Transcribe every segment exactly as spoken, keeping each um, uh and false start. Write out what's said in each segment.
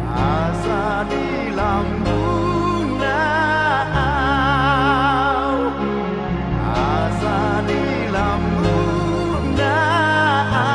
Asa di lambungna au, asa di lambungna au.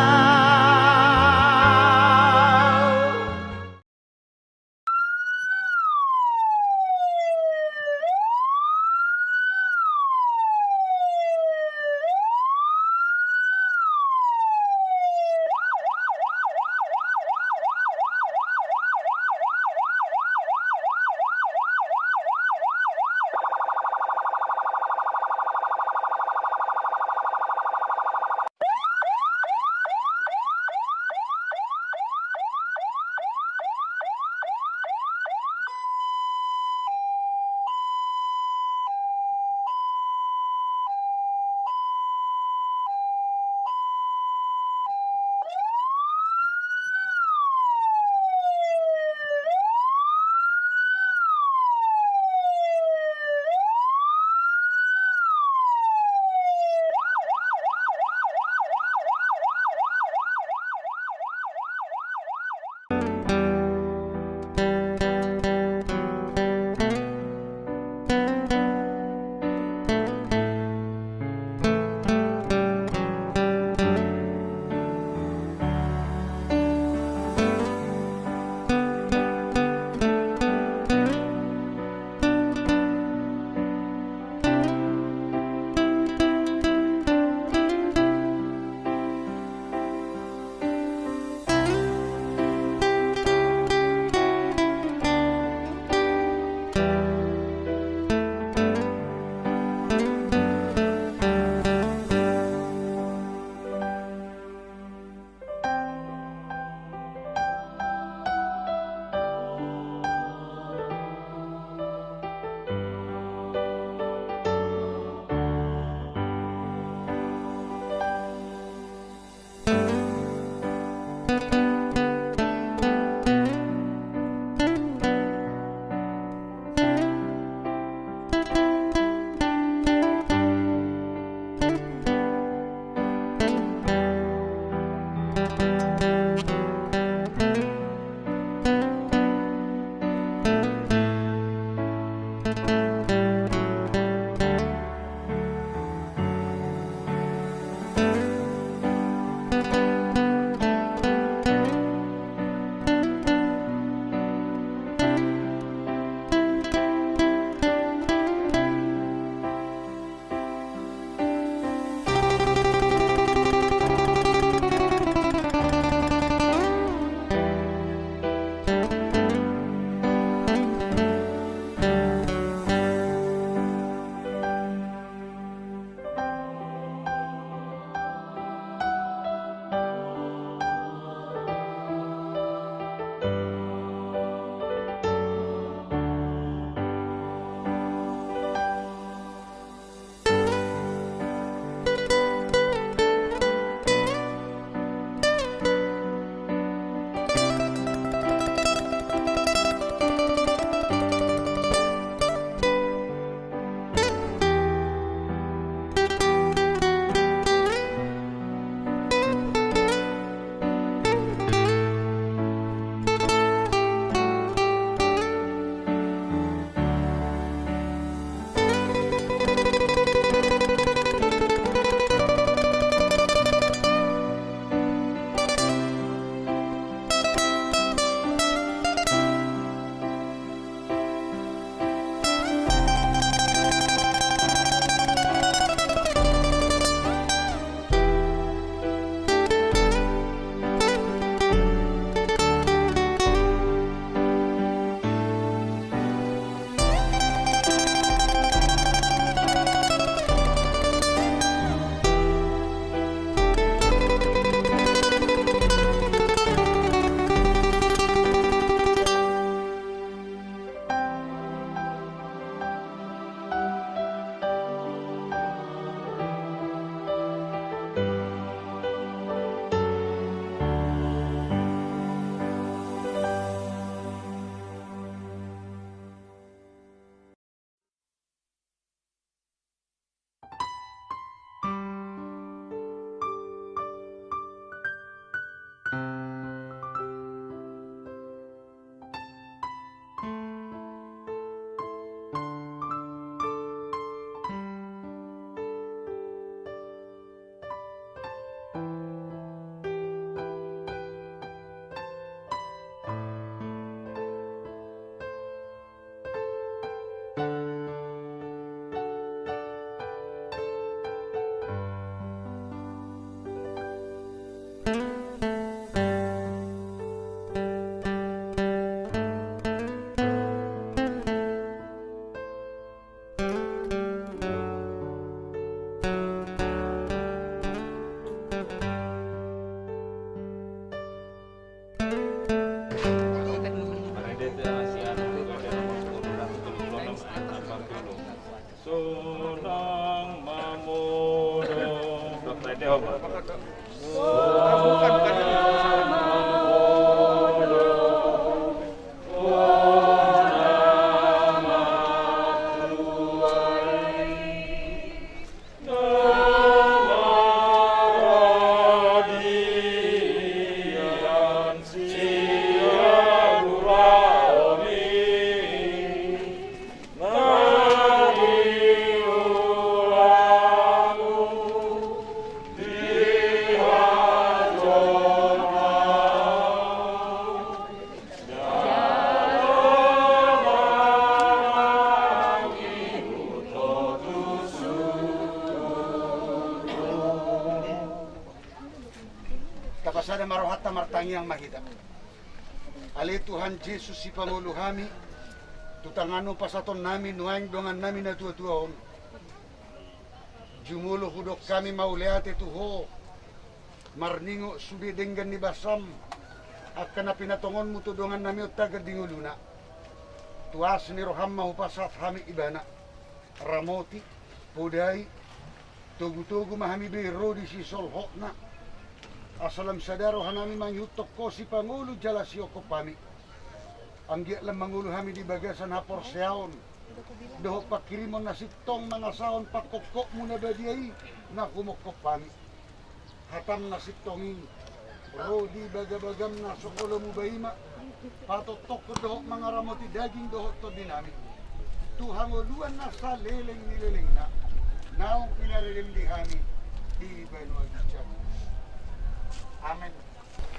Tangiang ma hita. Ale Tuhan Jesus, sipangolu hami, tu tanganmu pasahatonnami nuaeng dongannami na tuatua on. Jumolo hudok hami mauliate tu Ho, marningot sude denggan ni basam, angka na pinatongonmu tu dongannami on tagan di ngoluna. Tu asi ni roham ma hupasahat hami ibana. Ramoti, podai, togutogu ma hami be ro di sisolhotna. Asa lam sada rohanami mangihuthon Ho sipangolu jala sihophop hami. Anggiat lam mangolu hami di bagasan haporseaon dohot panghirimon na sintong mangasahon panghophopmu na badia i na humophop hami. Hatam na sintong i ro di bagabagam na so olomu baima, patongtongkon dohot mangaramoti daging dohot tondinami tu hangoluan na saleleng ni lelengna, naung pinarade di hami di banua ginjang. Amen.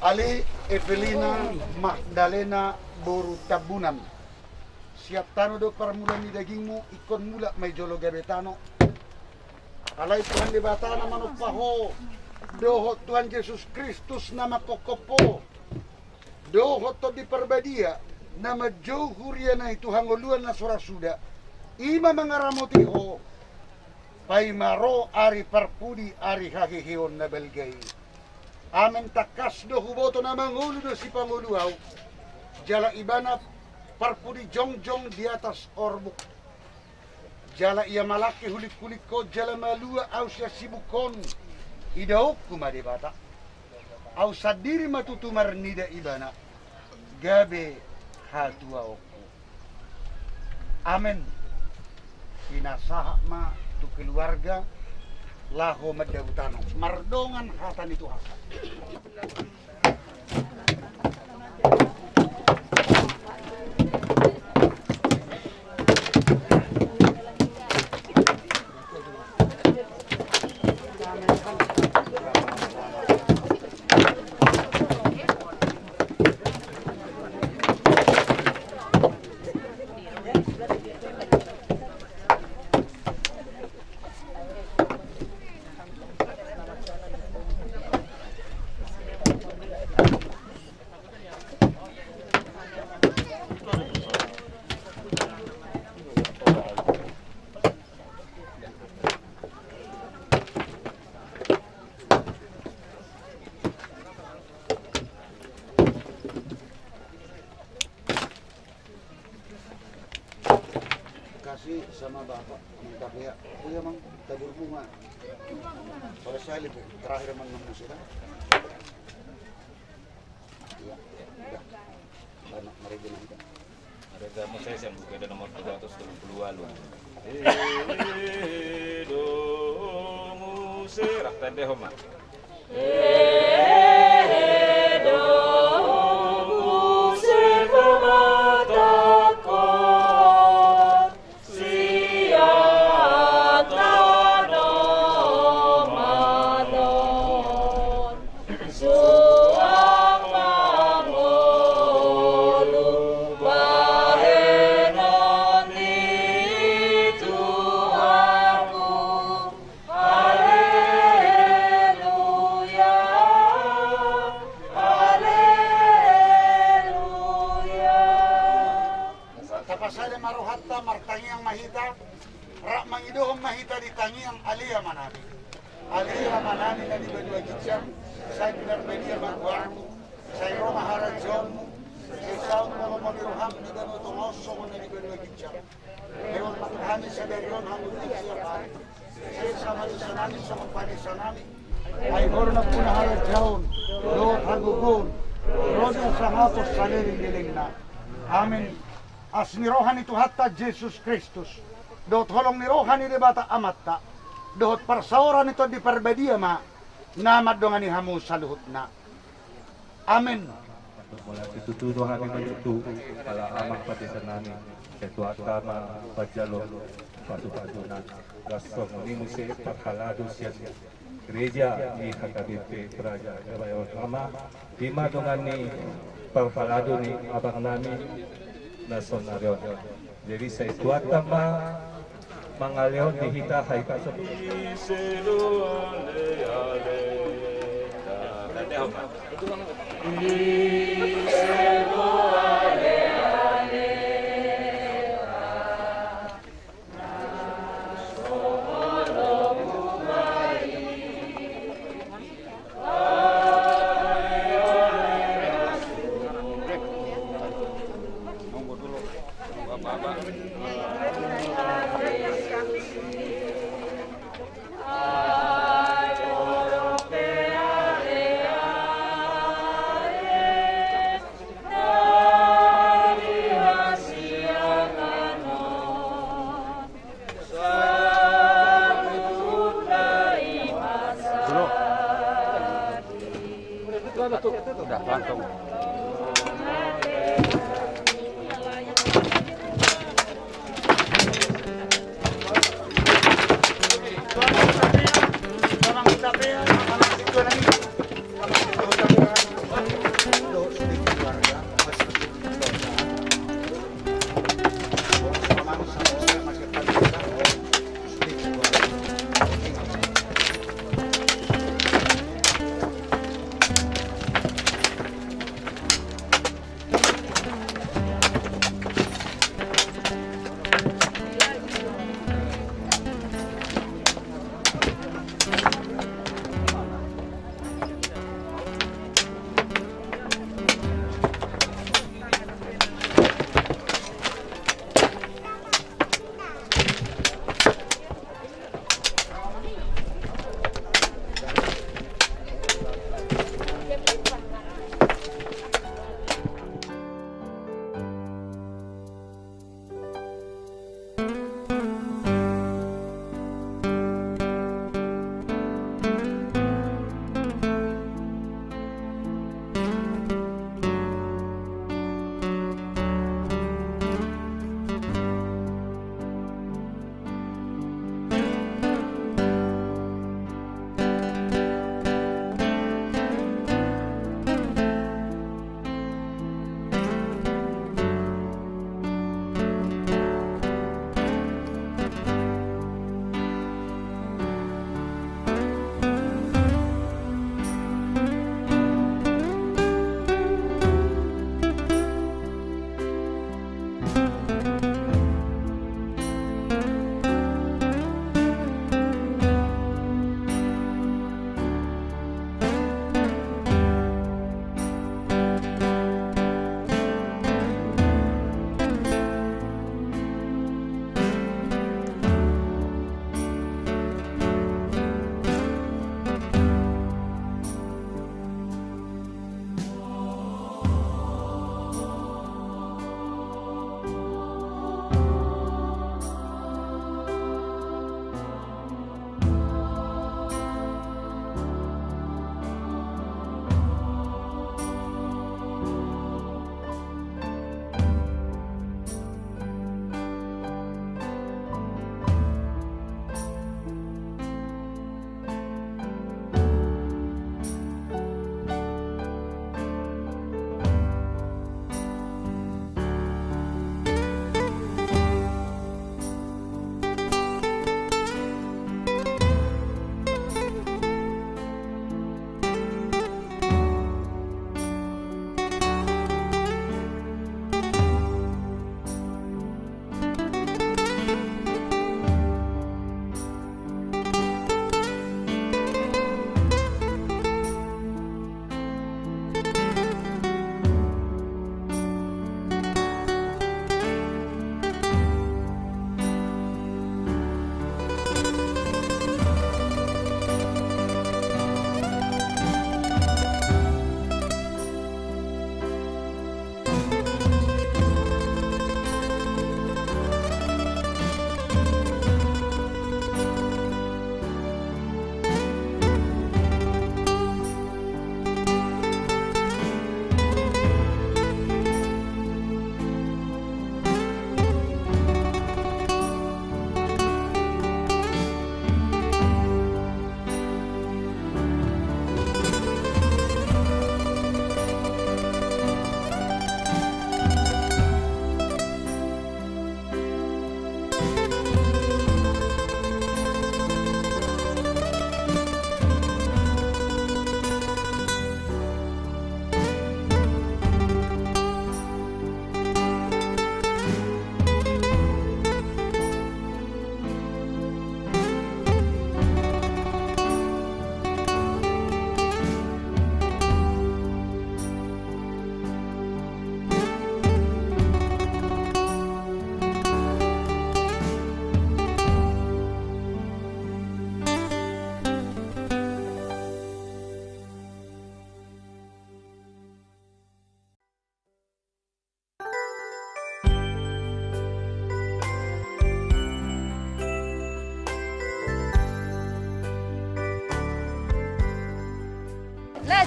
Ale Evelina Magdalena boru Tambunan. Sian tano do parmulaan ni dagingmu, ingkon mulak ma i jolo gabe tano. Alai Tuhan Debata na manompa ho, dohot Tuhan Jesus Kristus na manghophop ho, dohot Tondi Parbadia na manjou huriana i tu hangoluan na so ra suda, i ma mangaramoti ho, paima ro ari parpudi, ari haheheon na balga i. Amen. Tangkas do huboto na mangolu do sipangolu ahu, jala ibana parpudi jongjong di atas orbuk. Jala ia malangke hulinghuling ho jala malua ahu sian sibuk on. Idaonku ma Debata. Ahu sandiri ma tutu marnida ibana gabe hatuaonku. Amen. Pinasahat ma tu keluarga laho mandabu tano. Mardongan hata ni Tuhanta. Kasih sama bapak, minta pea. Oh ya, Mang, tabur bunga. Pada salib, terakhir, Mang, nemu sudah. Iya, udah. Banyak mari jenang. Ada kamu saya yang buka ada nomor dua ratus tujuh puluh dua lu. Eh, do muse raktan deh, Homa. Haleluya, haleluya. Tapasada ma rohanta, martangiang ma hita, rap mangidohon ma hita di tangiang Ale Amanami. Ale Amanami na di banua ginjang, sai pinarbadia ma goarmu, sai ro ma harajaonmu, sai saut ma lomo ni roham di banua tonga on songon na di banua ginjang. Lehon ma tu hami sadari on hangoluan siapari. Sesa ma dosanami songon panesanami. Ai Ho do nampuna harajaon dohot hagogoon, ro di sahapos saleleng ni lelengna. Amen. Asi ni roha ni Tuhanta Jesus Kristus, dohot holong ni roha ni Debata Amanta, dohot parsaoran ni Tondi Parbadia ma na mandongani hamu saluhutna. Amen. Mauliate tutu do hami manjou tu Amang Pandesanami, sai Tuhanta ma manjalo pasupasuna. Laos songon i muse parhalado sian gereja ni H K B P Praja Kebayoran Lama, i ma dongan ni parhalado ni abangnami na saonari on. Jadi sai Tuhanta ma mangalehon di hita hahipason. Udah, langsung.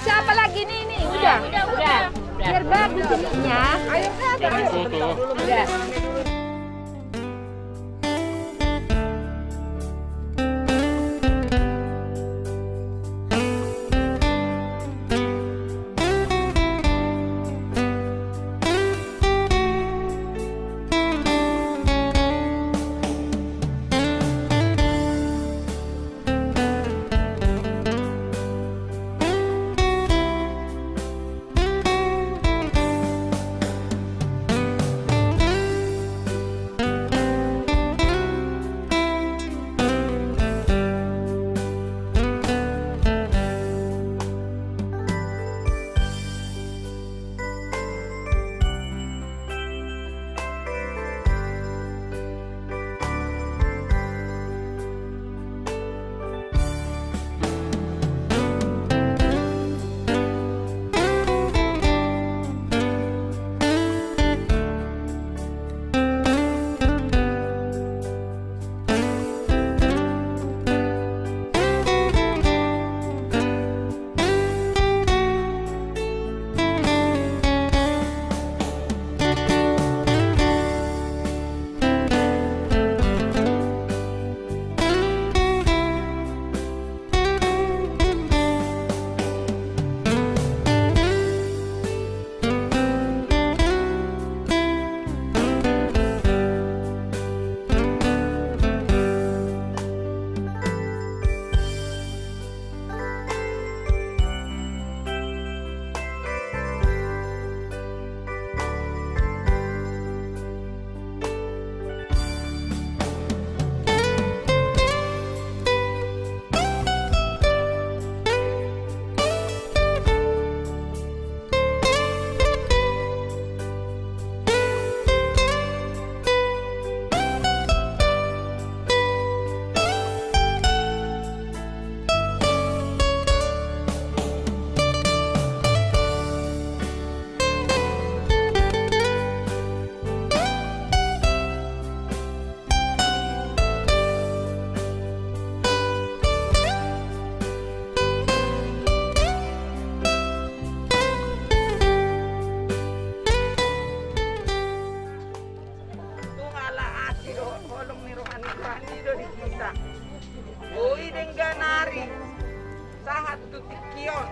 Siapa lagi nih, ini? Udah. Udah, udah. Biar bagus jadinya. Ayo, udah. Tung ala asi dohot holong ni roha ni Tuhan i do di hita. Boi denggan ari sahat tu tingki on.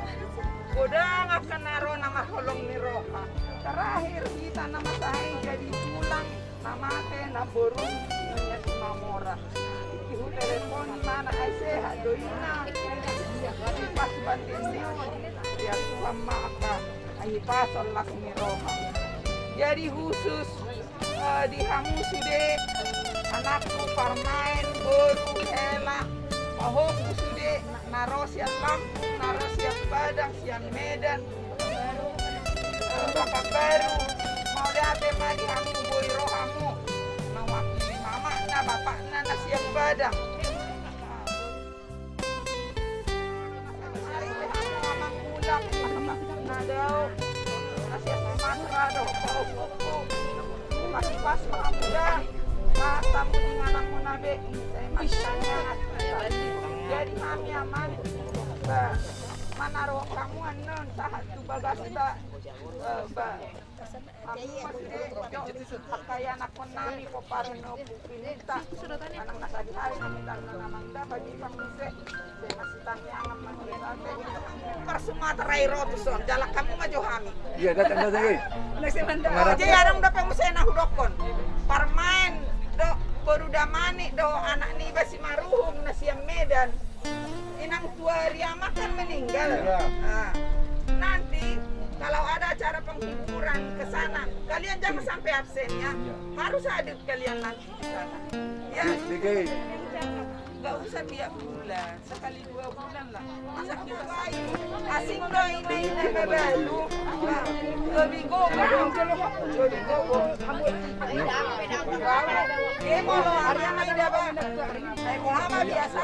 Godang angka na ro na marholong ni roha. Terakhir hita na masa i jadi tulang na mate namboru i, Nyonya Simamora. Tingki hutelepon i ma na ai sehat do inna. Pas banding ni on dia Tuhan ma angka ai pason las ni roha. Jadi khusus, eh, di hamu sude, anakku, parumaen, boru, hela, pahompu sude, na, na ro sian Lampung, na ro sian Padang, sian Medan, eh, Pekanbaru, mauliate ma di hamu, boi ro hamu mewakili mamana, bapakna na sian Padang. Jadi hami amang, ba, manaruhon hamu annon sahat tu bagasta, eh, ba, Angka ianakkon nami pomparan ni ompu Pinita. Manang na sadihari na mitang na mandapat di pangise. Sai masitangiangan ma hita. Par Sumatera i ro tuson, jala hamu ma jo hami. Iya, datang, datang, eh. Jadi adong dope muse na hudokkon. Parumaen do, boru Damanik do, anak niba Simaruhum na sian Medan. Inang tua Riama kan meninggal. Iya. Nah, nanti kalau ada acara penghiburan ke sana, kalian jangan sampai absen ya. Iya. Harus hadir kalian nanti di sana. Ya. Oke. Nggak usah tiap bulan, sekali dua bulan lah. Masa kita baik? Asing do ina-ina babalu. Nah, lebih gogo. Lebih gogo. Dia mau lo hari yang ada, Bang. Saya mau lama biasa.